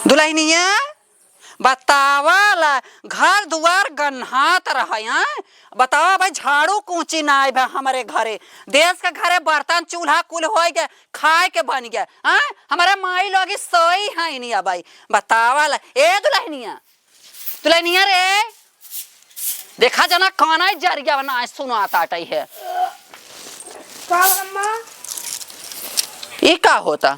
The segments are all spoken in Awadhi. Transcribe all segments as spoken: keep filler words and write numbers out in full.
दुलहिनिया, बतावा ला, घर दुआर गन्हात रहे, हैं? बतावा भाई, झाड़ू कूची नाई बा हमरे घरे। देश के घरे बर्तन चूल्हा कुल होइ गए, खाए के बन गए, हैं? हमरे माई लोगी सोई है नहीं अब भाई। बतावा ला, ए दुलहिनिया, दुलहिनिया रे, देखा जना काना जरिया ना सुनात आटई है। का अम्मा? ई का होता?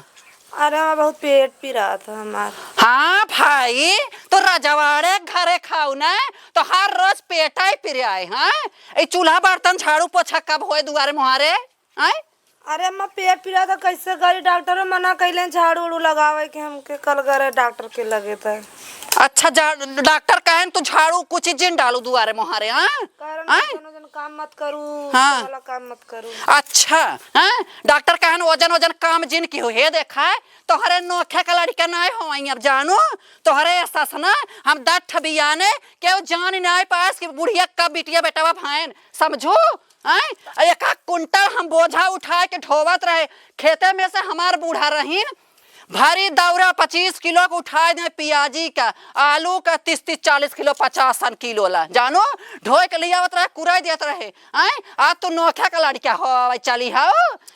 अरे, हमार बहुत पेट पिरात है हमार। हाँ भाई, तो रजवाड़े घरे खाऊ ना, तो हर रोज पेट ही पिराए, हाँ? ई चूल्हा बर्तन झाड़ू पोछा कब होए दुआरे मुहारे, आय? अरे अम्मा, पेट पिरात है, कैसे करी? डॉक्टरो मना कैले झाड़ू उड़ू लगावे के हमके, कल गए डॉक्टर के लगे त। अच्छा, जा-, डॉक्टर कहेन तू झाड़ू कुछ जिन डालू दुआरे मुहारे, हाँ? कारण आय? वजन वजन काम मत करू, हाँ। वाला काम मत करू। अच्छा, हाँ? डॉक्टर कहेन वजन वजन काम जिन की हो, हे देखा है, तोहरे नोखे का लड़का नाय होवई अब जानू, तोहरे एहसास ना, हम दठ बियाने, केहू जान नाय पास कि बुढ़िया कब बिटिया बेटवा भाइन, समझू? आय? एक कुंटल हम बोझा उठाए के ढोवत रहे, खेते में से हमार बूढ़ा रहीन, भारी दौरा पच्चीस किलो के उठाए दे, पियाजी का, आलू का तीस तीस चालीस किलो, पचासन किलो ला, जानो, ढोए के ले आवत रहे, कुराई देत रहे। आय? आ तू नोखे का लड़का हो, भाई चली हो,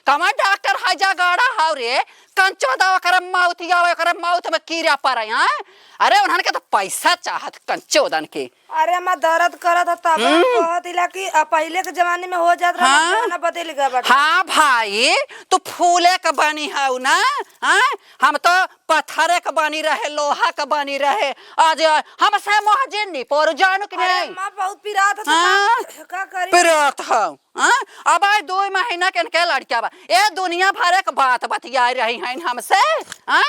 कमा डॉक्टर है जा गाड़ा हाव रे, कंचो दवा करे माउथ आवे, करे माउथ में कीड़ा पड़े, आय? अरे उन्हन के तो पैसा चाहत कंचोदन के। अरे, हमार दर्द करत ह, तब हम हम्म। कहत हिला कि, अ, पहिले के जमाने में हो जात रहा, हाँ। जमाना बदल गया बाटे। हाँ भाई, तू फूले क बनी हऊ ना, हाँ? हम तो पत्थरे क बनी रहे, लोहा क बनी रहे। आज हमसे मोह जिन्नी पर जानू कि अरे, नहीं? अम्मा, बहुत पिरात ह, तो हाँ? का, का करी? पिरात हऊ, हाँ? अब आई दो महीना के इनके लड़का बा। ए दुनिया भर एक बात बतियाए रही हैं हमसे, हाँ?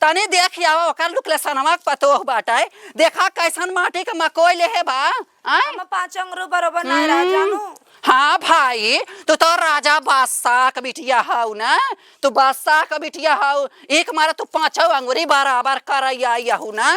तनी देख आवा, ओकर लुकलेसनवा के पतोह बाटे। देखा कैसन माटी के मकोई लेहे बा, आय? हम पाँच अंगुर बरोबर ना रह हम्म। जानू। हाँ भाई, तू तो राजा बादशाह के बिटिया हऊ ना, तू बादशाह के बिटिया हऊ, एक मारे तू पाँचों अंगुरी बराबर करैया हऊ ना।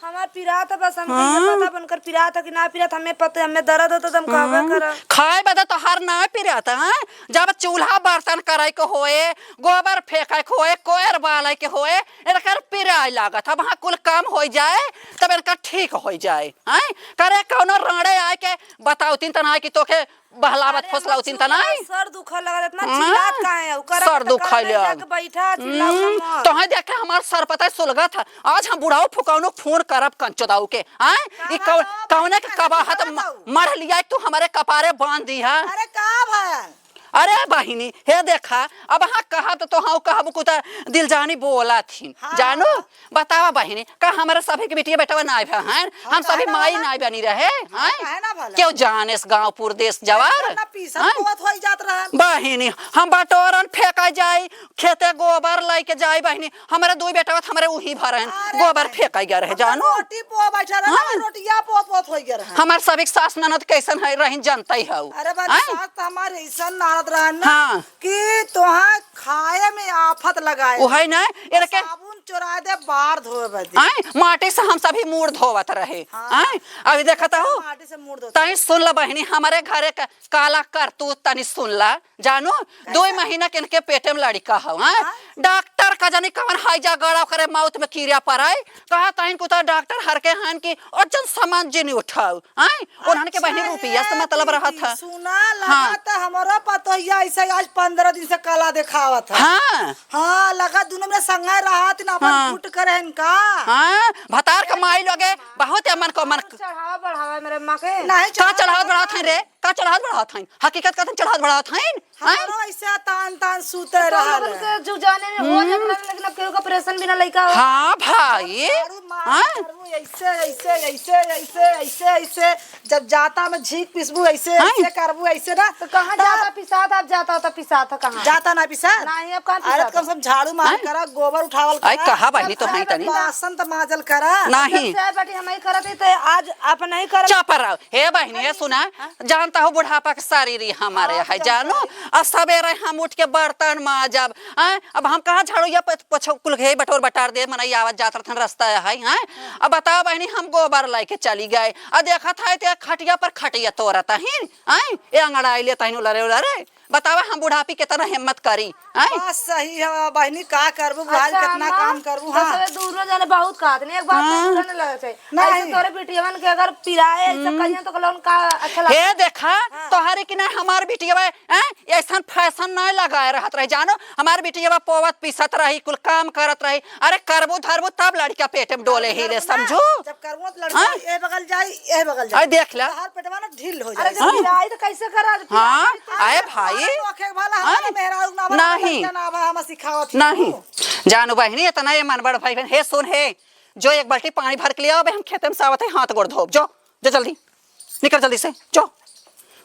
हमार पिरात बस, हम हाँ। कहिए पता बनकर पिरात है कि ना पिरात, हमें पता, हमें दर्द होता तो हम कहबे हम्म। करब। खाए बदे तो हर ना पिरात, हाँ? जब चूल्हा बर्तन करे के होए, गोबर फेंके के होए, कोयर बाले के होए, एकर पिराए लागत। अब हाँ कुल काम होइ जाए, तब इनका ठीक होइ जाए। हैं? करे कौनो राड़े आए के बताउतिन त नाई कि तोके बहलावत अरे, फुसलाउतिन त नाई? सर दुखा लगत, इतना हाँ। चिल्लात काहे हो? करब सर त दुखा कहले लिया। जाके बैठा, चिल्लाऊ हम्म, ना मत। तोहे देखे हमार सर पता सुलगत है। आज हम बुढ़ाऊ फुकौनो फोन करब कंचोदाऊ के। हैं? ई कौने के कबाहत मढ़ लिया तू हमारे कपारे बांध दी है? अरे का भा? अरे बहिनी, हे देखा, अब हाँ कहब त तोहउ कहबू कुछ दिल जानी बोला थीन। हाँ। जानू, बतावा बहिनी, का हमरे सभी के बिटिया बेटवा नाई भा हैं? हाँ, हम सभी माई नाई बनी रहे, हैं? काहे ना भला? केउ जानेस गाँव पुरदेस जवार? ना पीसत बोअत होई जात रहा। बहिनी, हम बटोरन फेंका जाई, खेते गोबर लइके जाई बहिनी, हमरे दुई बेटवा त हमरे उही भर हैं, अरे गोबर फेंका गया रहे, जानू? रोटी पो बैठा रहा, हाँ। रोटिया पो पोत होई गया रहा। हमार सभी सास ननद कैसन है, रहिन जनतई हऊ। अरे बाबा, हैं? सास त हमार ऐसन नारद रहन ना हाँ। कि तोहा खाए में आफत लगाए। ओहै ना, एनके साबुन चोरा दे बार धोए बदे। हैं? माटी से हम सभी मूड़ धोवत रहे। हाँ। हैं? अभी देखत हऊ? माटी से मूड़ धोवत। तनी सुन ल बहिनी, हमरे घरे क काला करतूत तनी सुन ल। जानू, दो महीना के इनके पेटे में लड़िका हौ, हैं? हाँ? डॉक्टर का जानी कवन हैजा गड़ा ओकरे माउथ में कीड़ा पड़ाई। कहा तहिन कुता डॉक्टर हर के हन कि ओजन सामान जे नहीं उठाऊ, हैं? उन्हन के बहिनी रुपया से मतलब रहत है। सुना, लगा हाँ। त हमरो पतोहिया ऐसे आज पन्द्रह दिन से कला देखावत है। हाँ। हाँ, लगा दुनो में संगे रहत न अपन हाँ। गुट करे हन का? हाँ, भतार का माई लोगे बहुत है मन को मन चढ़ावा बढ़ावा मेरे माँ के। नहीं का चढ़ावा चढ़ावत बढ़ावत है रे? का चढ़ावत बढ़ावत हईन? हकीकत कहत हईन, चढ़ावत बढ़ावत हईन? हैं? हमरो ऐसे तान तान सूते रहल। उनके जुजाने में हो जात रहल, लेकिन अब केहू का ऑपरेशन बिना लइका हो। हाँ भाई। झाड़ू मार, हाँ? करबू ऐसे, ऐसे, ऐसे, ऐसे, ऐसे, ऐसे। जब जाता में झींक पिसबू ऐसे, हैं? ऐसे करबू ऐसे ना। तो कहाँ तब जाता पिसात, आप जाता होता पिसात हो कहाँ? जाता ना पिसात? नहीं, अब कहाँ अरे पिसात तो कम हो? से कम झाड़ू मार हैं? करा, गोबर उठावल आई करा। कहा बहिनी तो हैं तनी? बासन त माजल करा। नहीं। जब से बेटी हम ही करत ही, तो आज आप नहीं करब। चुप रहो। हे बहिनी, हे सुना, हाँ? जानता हो बुढ़ापा के शरीर ही हमारे हाँ, है, जानता जानू। है। अब सबेरे हम उठ के बर्तन माजब, हैं? अब हम कहाँ झाड़ू या पोछ-, पोछो कुल के बटोर बटार दे, मनई आवत जात रहतन रास्ता है, हैं? अब बताओ बहिनी, हम गोबर लेके चली गए, अब देखत है ते खटिया पर खटिया तोरत ही, हैं? ए अंगड़ाई ले तहिन उलरे उलरे। बतावा, हम बुढ़ापी केतना हिम्मत करी, आय? बात सही है बहिनी, का करबू, बुढ़ाई अच्छा, केतना अम्मा, काम करबू, तो हाँ। सबे दूनो जने बहुत कहत नहीं, एक बात हाँ। तो बुरा नहीं लगे चाहिए। नहीं। ऐसे तोरे बिटियवन के अगर पिराए, ऐसे हम्म। कहियन तो लोगन का अच्छा लगे? हे देखा, हाँ। तोहरे कि नहीं हमार बिटियवा, हैं? ऐसन फैशन नहीं लगाए रहत रहे, जानो, हमार बिटियवा पोवत पीसत रही, कुल काम करत रही। अरे करबू धरबू तब लड़का पेट में डोले अरे हिले, करबू ना, समझू? जब करबू तो लड़का हाँ? ए बगल जाई, ए बगल जाई। अरे देख ला। तोहार पेटवा ना ढील हो अरे जाई। जब पिराई तो कैसे करा? हाँ, पिराई तो आए भाई। आँखें भला हाँ? हमारा मेहरारू ना भला नहीं। लड़का ना भला हम सिखावत ही नहीं। हूँ। जानू बहिनी, इतना ये मन बड़ भाई बहन, हे सुन हे, जो एक बाल्टी पानी भर के ले आओ, अबे हम खेते में से आवत है, हाथ गोड़ धोब, जो, जो जल्दी, निकल जल्दी से, जो।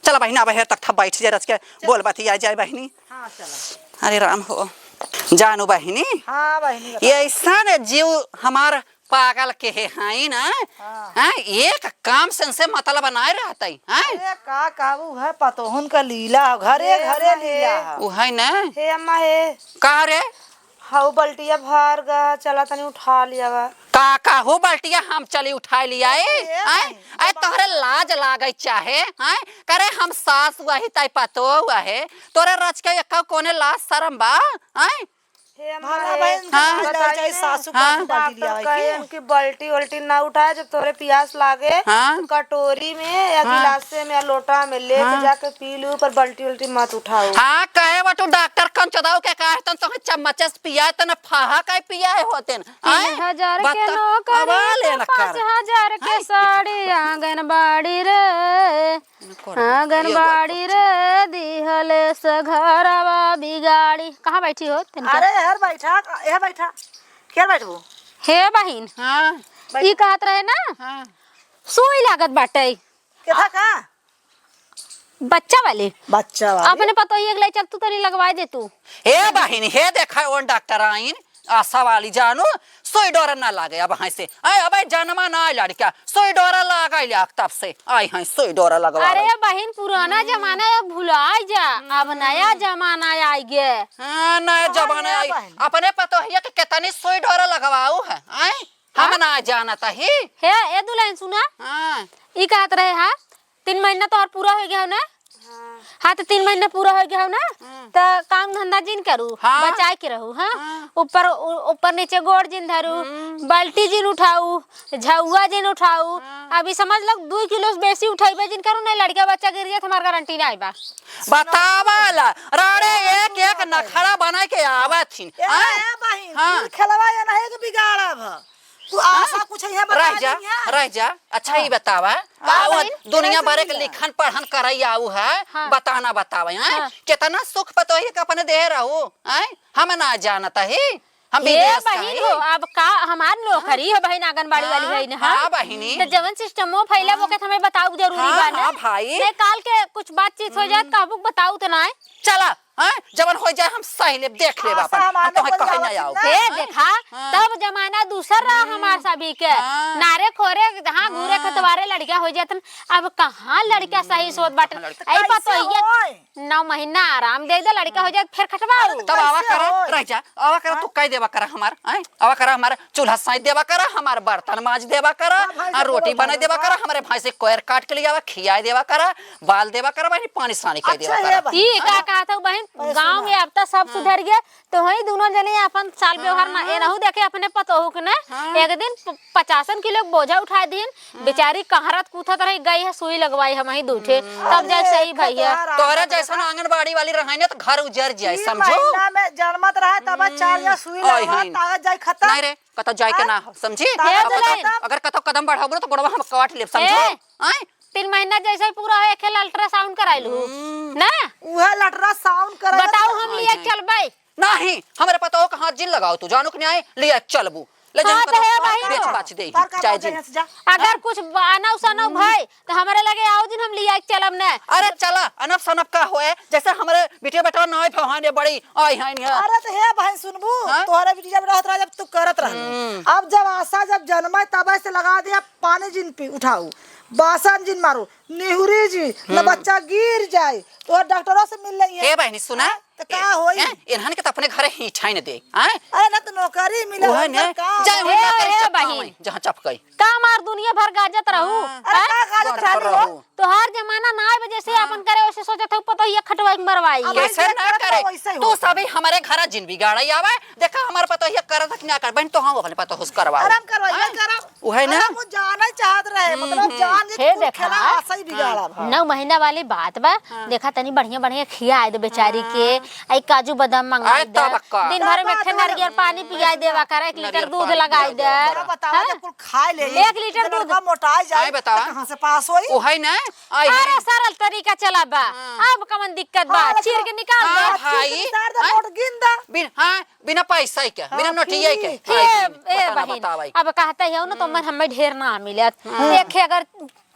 चला बहिनी, अब हेर तक था बैठ जाए, रच के बोल बतिया जाए बहिनी। हाँ, चला। अरे राम हो, जानू बहिनी, हाँ, बहिनी, बता। ये ऐसा ने जीव हमार पागल के है, हैं ना? हाँ। हैं? एक काम से इनसे मतलब बनाए रहत है, हैं? अरे का, का उ है पतोहन का लीला, घरे, हे घरे अम्मा, लीला हे। है। उ है ना? हे अम्मा, हे। का रे? हऊ बल्टिया भर गा, चला तनी उठा लिया बा। का, का हो बल्टिया हम चली उठाए लिया, ए? ए, ए, भाई, आय, तोहरे लाज लागे चाहे, हैं? करे हम सास हुआ ही, ताई पतो हुआ है, तोरे रच के एक्का कोने लाज शरम बा, हैं? हे भला माई, बहन, हाँ। बताइए चाहे ना, सासू हाँ। पासू बाल्टी डॉक्टर लियावे कहे की। इनकी बल्टी उल्टी ना उठाए, जब तोरे पियास लागे, हाँ। तो कटोरी में या हाँ। गिलासे में या लोटा में लेके हाँ। जाके पी लू, पर बल्टी उल्टी मत उठाओ। हाँ, कहे बटू डॉक्टर कंचदाऊ के कहे तन तोहे चम्मच से पियाए, तन फाहा काहे पियाए होतेन। तीन हजार के बता, नौकरी अब आ ले तो ना कर। पाँच हजार के आई। साड़ी आंगनबाड़ी रे। आंगनबाड़ी रे दिहले से घरवा बिगाड़ी। कहाँ बैठी हो तनिका? अरे, हर बैठा, यह बैठा। क्या बैठबू? हे बहिन, हाँ। ई कहत रहे ना, हाँ। सुई लागत बाटे। केथा का? बच्चा वाले। बच्चा वाले? अपने पतोहिए के ले चल, तू तनी लगवाए दे तू। हे बहिन, हे देखा, ओन डॉक्टर आइन। आशा वाली जानू, सोई डोरा ना लागे अब हाय से। आय, अबे जनमा ना आय लड़का, सोई डोरा लागे ले तब से। आय हाय, सोई डोरा लगवा अरे भाई। बहिन, पुराना हम्म। जमाना अब भुलाइ जा, अब हम्म। नया जमाना आइ गे। हाँ, नया हाँ, जमाना नया आई। बहिन। अपने पतोहिया के केतनी सोई डोरा लगवाऊ है, आय? हम हाँ? ना जानत ही। हे, ए दुल्हन सुना। हाँ। ई कहत रहे हा, तीन महीना तोहर पूरा होइ गया हो ना? हाँ। हाँ, तो तीन महीना पूरा होइ गया हो ना? हम्म। तो काम धंधा जिन करू, हाँ। बचाए के रहू, हाँ? हाँ। ऊपर, उ-, ऊपर नीचे गोड़ जिन धरू, हम्म। बाल्टी जिन उठाऊ, झउआ जिन उठाऊ। हाँ। अभी समझ लो, दू किलो से बेसी उठैबे जिन करू, नहीं लड़का बच्चा गिर जाए, तो हमार गारंटी नहीं बा। बतावा ला, राड़े एक एक नखड़ा बनाए के आवत हिन। ए, हाँ? ए बहिन, हाँ। तू खेलवा ये नहीं कि बिगाड़ब। तू आशा हाँ? कुछ है बता रह जा, रही है? रह जा। अच्छा, हाँ। ई बतावा, हाँ, आ, वो बहिन, दुनिया भरे के लिखन पढ़न करई आऊ है, हाँ। बताना बतावे, हैं? हाँ। केतना सुख पतोही के अपने देह रहू, हैं? हम ना जानत ही, हम ए विदेश का बहिन ही। हो, अब का हमार नौकरी हाँ। हो बहिन, आंगनबाड़ी वाली हाँ, है ना, हाँ? हाँ, बहिनी। तो जवन सिस्टमो फैला, वो हाँ। के हमें बताऊ जरूरी हाँ, बा ना? हाँ, भाई। नहीं, काल के कुछ बातचीत हो जाए, हम्म। कहबू बताऊ तो ना है? चला, हैं? जवन हो जाए हम सह लेब, देख लेब आशा अपन। हम हमारे तोहे कोई कहे आवत ना ही आऊ। ना। ए, देखा, हाँ। तब जमाना दूसर रहा हम्म। हमार सभी के। हाँ। नारे खोरे, जहाँ घूरे हाँ। खतवारे लड़किया हो जातन। अब कहाँ लड़किया सही सोत बाटन। कहाँ लड़किया? आई पतो कैसे ये होय? नौ महीना आराम दे दे, लड़का हो जाए, फिर खटवाऊ। अरे, तब आवा कैसे करा, होय? रह जा, आवा करा, हाँ? तू कह देवा करा हमार, हैं? आवा करा हमार चूल्हा साई देवा करा, हमार बर्तन माज देवा करा, हाँ, भाई, आ, सब रोटी बोला बना था, देवा हाँ। करा, हमारे भाई से कोयर काट के ले आवा, खियाए देवा करा, बाल देवा करा, बहिनी पानी सानी कह अच्छा, देवा ये करा। बहिन, ई का हाँ। कहत हूँ बहिन, अरे गाँव सुना। में अब तो सब हाँ। सुधर गया, तो वही दोनों जने अपन चाल व्यवहार ना, हाँ। ए रहू देखे अपने पतोहू के ना, हाँ। एक दिन प-, पचासन किलो के बोझा उठा दिन, हाँ। बेचारी कहरत कूथत रही, गई है सुई लगवाई हम ही दूठे, हम्म। तब जाए अरे, सही भैया। खतरा, तोहरा खतरा। जैसन आंगनबाड़ी वाली रहे ना तो घर उजर जाए, तीन समझो? महीना में जन्मत रहे तब हम्म। चार या सुई ओए लगवा, होई। ताकत जाए खत्म। नहीं रे, कतौ जाए के हाँ? ना हो, समझी? ताकत हे जाए दुल्हन। खत्म। अगर कतौ कदम बढ़ाबो ना तो गोड़वा हम काट लेब, समझो? ए, आय? तीन महीना जैसे ही पूरा हो, एक खेल अल्ट्रासाउंड कराई लू। हम्म। ना? उहे अल्ट्रासाउंड कराई बताओ, लू। हम लिए आय, आय। चलबै। नहीं, हमरे पतोह के हाथ जिन लगाओ तू, जानो कि नहीं आए, लिए चलबू। ले जाई हाँ, तो हे भाई। बेच बाच दे, तार का चाहे बात जी। है, जा। अगर कुछ अनव सनव भई, तो हमरे लगे आउ जिन, हम लिया के चलब न। अरे चला, अनब सनब का होए, जैसे हमरे बिटिया बेटवा नाई भवान ये बड़ी आई हैं यहाँ। अरे तो हे भाई सुनबू, हाँ? तोहरे बिटिया बेटा रहत रहा जब तू करत रहलू। हम्म। अब जब आशा जब जन्मे तब से लगा दिया पानी जिन पी उठाऊ, बासन जिन मारू, निहुरी जी, न हम्म। बच्चा गिर जाए, तो डॉक्टरों से मिल लेंगे। हे बहिनी सुना, हाँ? तो का ए, होई? ए, इन्हन के तो अपने घरे ही ठाइन दे, आए? अरे ना तो नौकरी मिले, ओहे ने, का जाए हो? ओहे ए, नौकरी ए, चपकावे, बहिन। जहाँ चपकाई। का मार दुनिया भर गाजत रहू? हाँ। अरे हैं? का गाजत गाजत रहू? रहू। तोहार जमाना ना आए, वजह से हाँ। आपन करे, वैसे सोचत हूँ, पतोहिया खटवा के मरवाई। अब कैसे ऐसे ना करत करे? रहो, वैसे तू होता। सभी हमारे घर जिन बिगाड़े आवे, देखा हमार पतोहिया करत कि ना कर, बहन तो हम अपने पतोह से करवाओ। आराम करो, ये हैं? करो। उहे ना? अरे, वो जाना चाहत रहे, हम्म, मतलब, हम्म। जान जे हे तू देखा, खेला हंसई बिगाड़ा भा। नौ महीना वाली बात बा, हाँ। देखा तनी बढ़िया बढ़िया खिया दे बेचारी के, हाँ। आई काजू बादाम मंगाई आए दे, तब का? दिन भर में एक ठे नारियल पानी पियाई देवा करा, एक लीटर नारियल दूध पानी लगाई पिया दे। देवा करा। बतावा, हाँ? जब कुल खाए ले, एक लीटर जब दूध। लड़का मोटाए जाए, आए बतावा। तो कहाँ से पास होई? उहे ना, आई अरे है। सरल तरीका चला बा, हाँ। अब कवन दिक्कत बा, हाँ, चीर के निकाल हाँ, दे। भाई, चीर के निकाल दे, हाँ? नोट गिन दे। बिन, हाँ, बिना पैसा के, हाँ, बिना नोटिया के। फिर। ए, हाँ, ए, बताना बहिन, बतावा। अब कहते हो ना, तो हम्म। मन हमें ढेर ना मिलत। हम्म। एक है अगर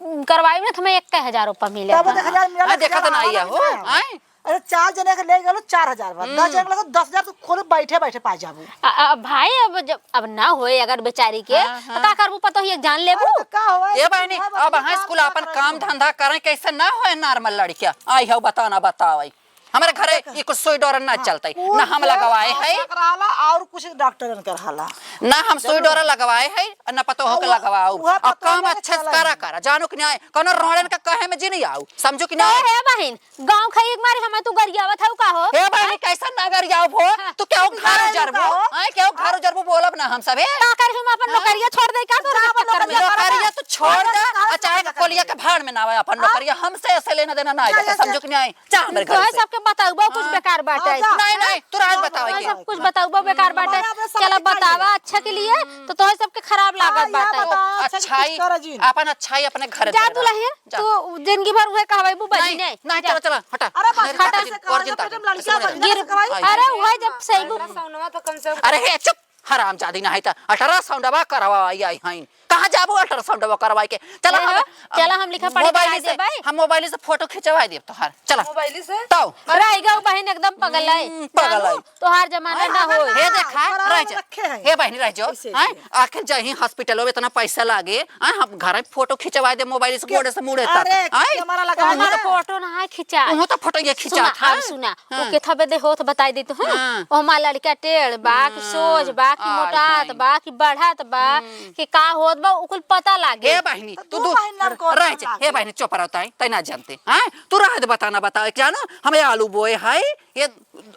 करवाई ना, तो हमें एक हजार रुपया मिले। तब एक हजार मिला, हाँ, देखा तो ना आइया हो, हाँ। आए? अरे, चार जने के ले गलो, चार हजार बा। हम्म। दस जने के लगे, दस हजार तो खोले बैठे बैठे पा जाबू। आ, आ, भाई, अब जब, अब ना होए अगर बेचारी के, हाँ, तो हाँ। का करबू, पतोहिया के जान लेबू? अरे, तो का होए? ए बहनी, भाई, अब बताओ, हाँ, स्कूल का अपन करबू? काम धंधा करें, कैसे ना होए normal लड़किया? आई हो, बताना, बताओ, आई। हमारे घरे ई कुछ सुई डोरन ना हाँ, चलतै, उ ना हम लगवाए है, सकराला और कुछ डॉक्टरन के रहला। ना हम सुई डोरा लगवाए है, और ना पतोह के लगवाऊ। और काम अच्छे से करा करा, जानो कि नहीं, कोनो रोड़न के कहे में जी नहीं आऊ, समझो कि नहीं? हे बहिन, गाँव खाई एक मारे हमें तू गरियावत हऊ का हो? हे बहिन, कैसन ना गरियाऊ भो? हाँ। तू केहू घर उजरबू? आए, केहू घर उजरबू बोलब ना हम सबे? का करी हम अपन नौकरिया छोड़ दे का तोरा चक्कर में? नौकरिया तू छोड़ दे, आ चाहे कोलिया के भाड़ में ना आवे अपन नौकरिया, हमसे ऐसे लेना देना ना आवे, समझो कि नहीं? जा हमरे घर से। सबके बताउबो कुछ हाँ। बेकार बाटे। हाँ, जा। नहीं, नहीं, तू राज बतावे के। सब कुछ बताउबो बेकार बाटे। चला बतावा अच्छा के लिए, तो तोहे सबके खराब लागत बाटे। अच्छाई, अपन अच्छाई अपने घर जा दुल्हन, तू जिंदगी भर उहे कहवाइबू बजी नहीं। नहीं, चला, चला, हटा। अरे बस, हटा। हटा से कहा, और जिन ताकि। गिर, अरे उहे जब सही अरे हे चुप, हरामजादी ना है त अल्ट्रासाउंडवा करवाई आई हईन। कहाँ जाबू अल्ट्रासाउंडवा करवाई के? चला हम, चला हम लिखा पढ़ी मोबाइल से, हम मोबाइल से फोटो खिंचवाई देब तोहार। चला। मोबाइल से? तो। रह गऊ बहिन एकदम पगल है। हम्म, पगल है। तोहार जमाना ना हो। हे देखा, रह जा। हे बहिनी रह जाओ। हैं? आखिर जाही हॉस्पिटल में इतना पैसा लागे, हैं? हम घर में फोटो खिंचवाई दे मोबाइल से, गोड़े से मुड़े तक। अरे, हैं? कैमरा लगा हमार फोटो ना है खिंचा। उहो तो फोटो ये खिंचा था। सुना, अब सुना। हाँ। ओके थबे दे होत बताई दे तो, हाँ? हाँ। ओ हमार लड़का टेढ़ बा, कि हाँ। सोझ बा, कि आय मोटात हाय। बा, कि बढ़त बा, हम्म। कि का होत बा, उ कुल पता लागे। हे बहिनी, तो तू तू दू बहिन नाम कौन रह जा। लागे? हे बहिनी, चुप रहो ताई, तै ना जानते। हैं? तू रह दे, बताना बताओ, क्या ना? हमें आलू बोए है, ये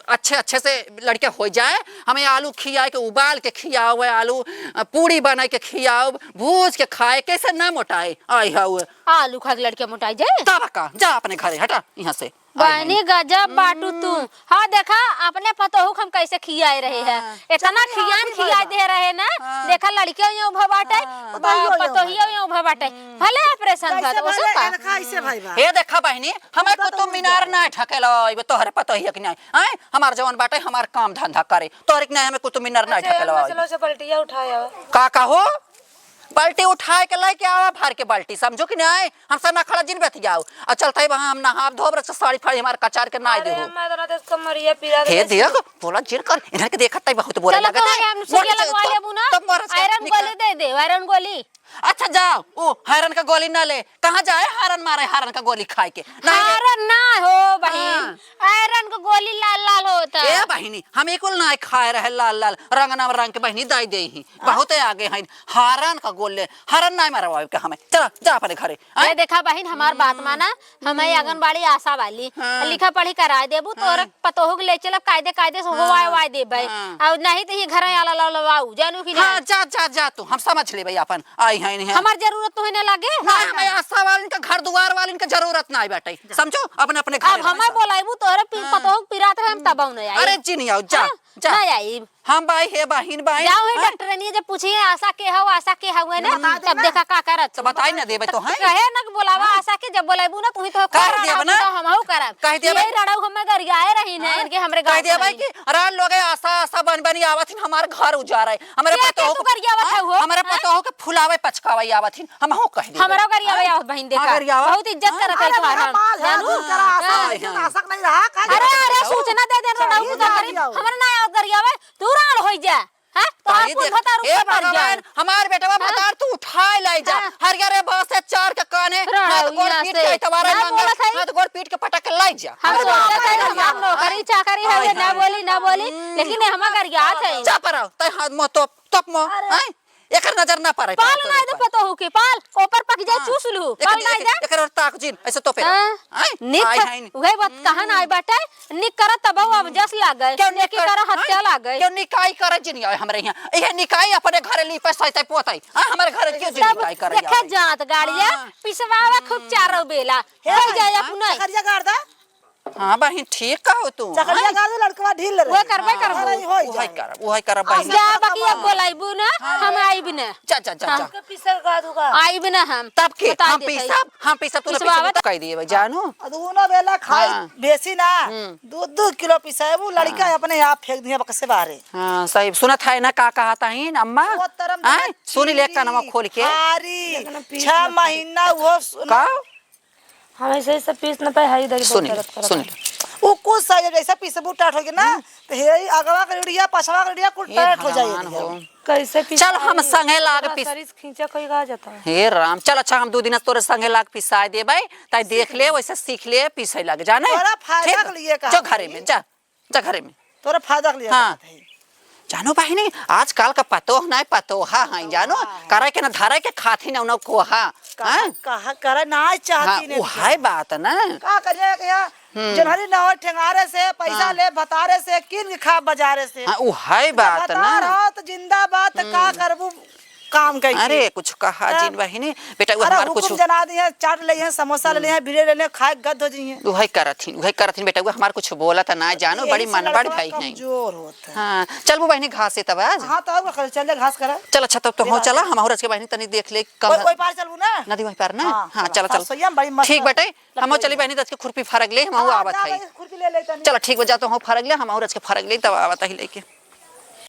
अच्छे, अच्छे से लड़के हो जाए, हमें आलू खियाए के, उबाल के खियाओ, आलू, अ, पूड़ी बनाए के खियाओ, भूज के खाए, कैसे ना मोटाए? आय हाय। आलू खा के लड़के मोटाई जाए? तब का, जा अपने घरे, हटा यहाँ से। बहनी, गजब बाटू तू। हम्म। हाँ, देखा, अपने पतोहू के हम कैसे खियाए रहे हैं। हाँ। इतना खियान खियाए दे रहे ना। हाँ। देखा, लड़कियों ये उभा बाटे, हाँ। पतोहियो ये उभा बाटे। हम्म। भले ऑपरेशन भा, तो कैसे भले? देखा, ऐसे भाई बा। हे देखा बहिनी, हमें कुतुब मीनार ना ढकेला, इबे तोहरे पतोहिया के नहीं। आए, हमार जवन बाटे, हमार काम धंधा करे। तोहरे के नहीं, हमें कुतुब मीनार ना ढकेला। चलो, चलो, बल्टिया उठाए आओ। का कहो? बाल्टी उठाए के लेके आवा, भर के बाल्टी, समझो कि नहीं? हमसे ना खड़ा जिन बतियाओ। आ चलता है वहाँ हम नहाब धोब, रच साड़ी फाड़ी हमार कचार के ना अरे, दे हो। अम्मा, इतना तेज कमरिया पीरा हे देख, बोला जिन कर, इन्हन के देखत तई बहुत बोला चलो, लगत तो है। हम सुइया लगवा लेबू ना। तब मोर से आयरन निकल। गोली दे दे, आयरन गोली। अच्छा जाओ, ओ आयरन का गोली ना ले। कहाँ जाए आयरन मारे, आयरन का गोली खाए के? नहीं रे। आयरन ना हो बहिन, हाँ। आयरन का गोली लाल लाल होता। ए बहिनी, हम एको ना खाए रहे लाल लाल, रंग नाम रंग के बहिनी दाई दे ही। बहुत आगे हैं, हरन का गोल ले, हरन ना मरवावे के हमें। चला, जा अपने घरे। आय? ये देखा बहिन, हमार बात माना, हमें आंगनबाड़ी आशा वाली हाँ। लिखा पढ़ी कराए देबू, तोरे हाँ। पतोहू के ले चलब, कायदे कायदे से हाँ। होवाए वाए देबे। हाँ। और नहीं तो ये घर आला लवलवाऊ, जानू कि हाँ, नहीं? जा, जा, जा तू, हम समझ लेबे अपन, आई हैं, नहीं है। हमार जरूरत तो है ना लागे? ना, हमें आशा वालिन का, घर दुआर वालिन का जरूरत ना बाटे, समझो, अपने अपने घर अब हमें बोलाइबू, तोरे पि-, हाँ। पतोहू के पिरात रहे, हम तब नहीं आई। अरे जी नहीं आओ, जा। हाँ? जा। ना आइब। हम बाई हे बहिन बाई। जाओ ही हैं? डॉक्टरनिया जब पूछिए आशा के हौ, आशा के हौ, है ना? बता दे तब ना। देखा का करत। तो बताई ना देबे तो हैं। कहे ना कि बोलावा हाँ। आशा के, जब बोलाबू ना तुही तो कह करब, देब ना। तो हमहू करब। कह देबे। ये रड़ऊ हमें गरियाए रही ना, हाँ। इनके हमरे कह गाँव देबे के कि अरे लोग आशा आशा बन बनी आवत हिन, हमार घर उजारे। हमरे के, के पतोह तू के गरियावत हाँ? हौ हो? हमरे हाँ? पतोह के फुलावे पचकावे आवत हिन, हमहू कह देबे। हमरो गरियावे हाँ? आवत बहिन हाँ, देखा। गरियावा। बहुत इज्जत हाँ? करत है अरे तुम्हार बड़ा हम। माल है, जानू? दूर करा, आशा हाँ। नहीं, आशा नहीं रहा, का अरे, अरे, सूचना दे दे, रड़ऊ चलिए तू जा गरियावा। हमरे ना आवत गरियावे, तू राड़ होई जा। हाँ? तो ताई आप देख, भतार हे ऊपर भर भगवान, जाए। हमार बेटवा हाँ? भतार तू उठाए लाई जा। हाँ। हरिया रे बांस से चार के काने, रड़ऊ हाथ गोड़ यहाँ पीट से। के इतवारे ना मंगल, बोलत है। हाथ गोड़ पीट के पटक के लाई जा। हम हमरे सोचत बाप है, रे। हमार नौकरी चाकरी है, आय, ना हाय। बोली, ना बोली, हम्म। लेकिन ये हमार गरियात है। चुप रहो, तै हाथ मुँह तोप, तोप मुँह, अरे। हैं? एकर नजर ना पड़े, पाल पड़े, ना पड़े, दे पड़े। पतोहू के, पाल, ऊपर पक जाए, हाँ। चूस लू, एक, पाल ना एक, जा। एकर और ताक जिन, ऐसे तोपे रहो। हाँ। हैं? निक आय, कर, हाय। उहे बात कहा ना आय बाटे, निक करत तब अब जस लागे, क्यों निक नेकी कर? करत हत्या हैं? लागे। क्यों निकाई करत जिन आय हमरे यहाँ? इहे निकाई अपने घरे लीपे सहिते पोतई। हाँ, हमरे घरे क्यों जिन तब निकाई करत देखे आवे? जात गाड़िया, हाँ। पिसवावे खूब हम्म। चारो बेला। हे हो भाई, जाए हाँ? अपना। चकरिया गाड़ दा। हाँ बहिन, ठीक कहो तू। चकरिया हाँ? गाड़ दे, लड़कवा ढील रहे। वो करबे हाँ, करबो। अरे, हो उहे जाए। करब, उहे करब बहिन। जा, बाकी अब बोलाइबू ना, हाँ। हम आइब ना। जा, जा, जा, हाँ। जा। के पीसल का दूंगा। आइब ना हम। तब के? बता हम देत हई। पीसब, हम पीसब, तू ना पिसवावत। पीसब, तो कह दिए भाई, जानू। आ, दूनो बेला खाई हाँ। बेसी ना, हम्म। दू, दू किलो पिसाएबू, लड़का हाँ। अपने आप फेंक दिए बक्से बाहरे। हाँ, सही। सुनत है ना का कहत हईन अम्मा? वो तरम आय? तरम सुनी ले चीरी, कानवा खोल के। हारी, लेकिन हम पीस छह ना पाई। महीना वो सुन- का? हम ऐसे, ऐसे पीस न पाए, हाय इधर बहुत सुन ले, दर्द करत सुन है। ले। वो कुछ सही है, जैसे पीसबू टाइट होगी ना, हम्म। तो हे अगवा के रीढ़िया, पछवा के रीढ़िया कुल ये टाइट हो जाए भगवान रीढ़िया। हो। कैसे पीस चल, हम पाई? संगे लाग पूरा पीस- शरीर खींचा कोई का जाता है। हे राम, चल अच्छा, हम दू दिन तोरे संगे लाग पिसाए देबै, ताई देख ले, वैसे सीख ले, पीसे लग जाने। तोरा फायदा ठीक? के लिए कहा जो घरे भाई। में, जा, जा घरे में। तोरा फायदा के लिए हाँ। कहत है। जानो बहिनी, आजकल का पतोह नाय पतोहा है, जानो, हाँ। करे के ना धरे के खाती ना उन्हें कोहा, कहा, हाँ? कहा करे ना चाहती हाँ, ने वो है बात ना। का करिए कि यहाँ हम्म। जनहरी ना हो ठेंगारे से, पैसा हाँ। ले भतारे से, किन के खा बाजारे से। हाँ, वो है बात ना। भतार हो तो जिंदाबाद, तो का हम्म। करबू काम कइके। अरे, कुछ कहा तब जिन बहिनी, बेटा, वो अरे, हमार हुकुम कुछ जना दिए, चाट ले हैं, समोसा ले हम्म। ले हैं, बीड़े ले ले हैं, खाए गद हो जाइए। उहे करत हिन, उहे करत हिन, बेटा, वो हमार कुछ बोलत ना जानो, यही बड़ी से मनबड़ लड़कवा भई हैं। कमजोर होत है। हाँ, चलबू बहिनी घास से तब आज। हाँ, तो अब चल जा घास करा। चल, अच्छा, तब तो हो, चला, हम और आज के बहिनी तनी देख ले, कम ओए, ओए पार चलबू ना? नदी वही पार ना? हाँ, हाँ, चला, चला, चल। ससुइया में बड़ी मस्त ठीक बटे, लकड़ी हमहू चली है। बहिनी, दस के खुरपी फरक ले, हमहू हाँ, आवत जा है। भाई, खुरपी ले ले तनी। चला, ठीक बा, जा तो हो फरक ले, हमहू रच के फरक ले, तब आवत ही लेके।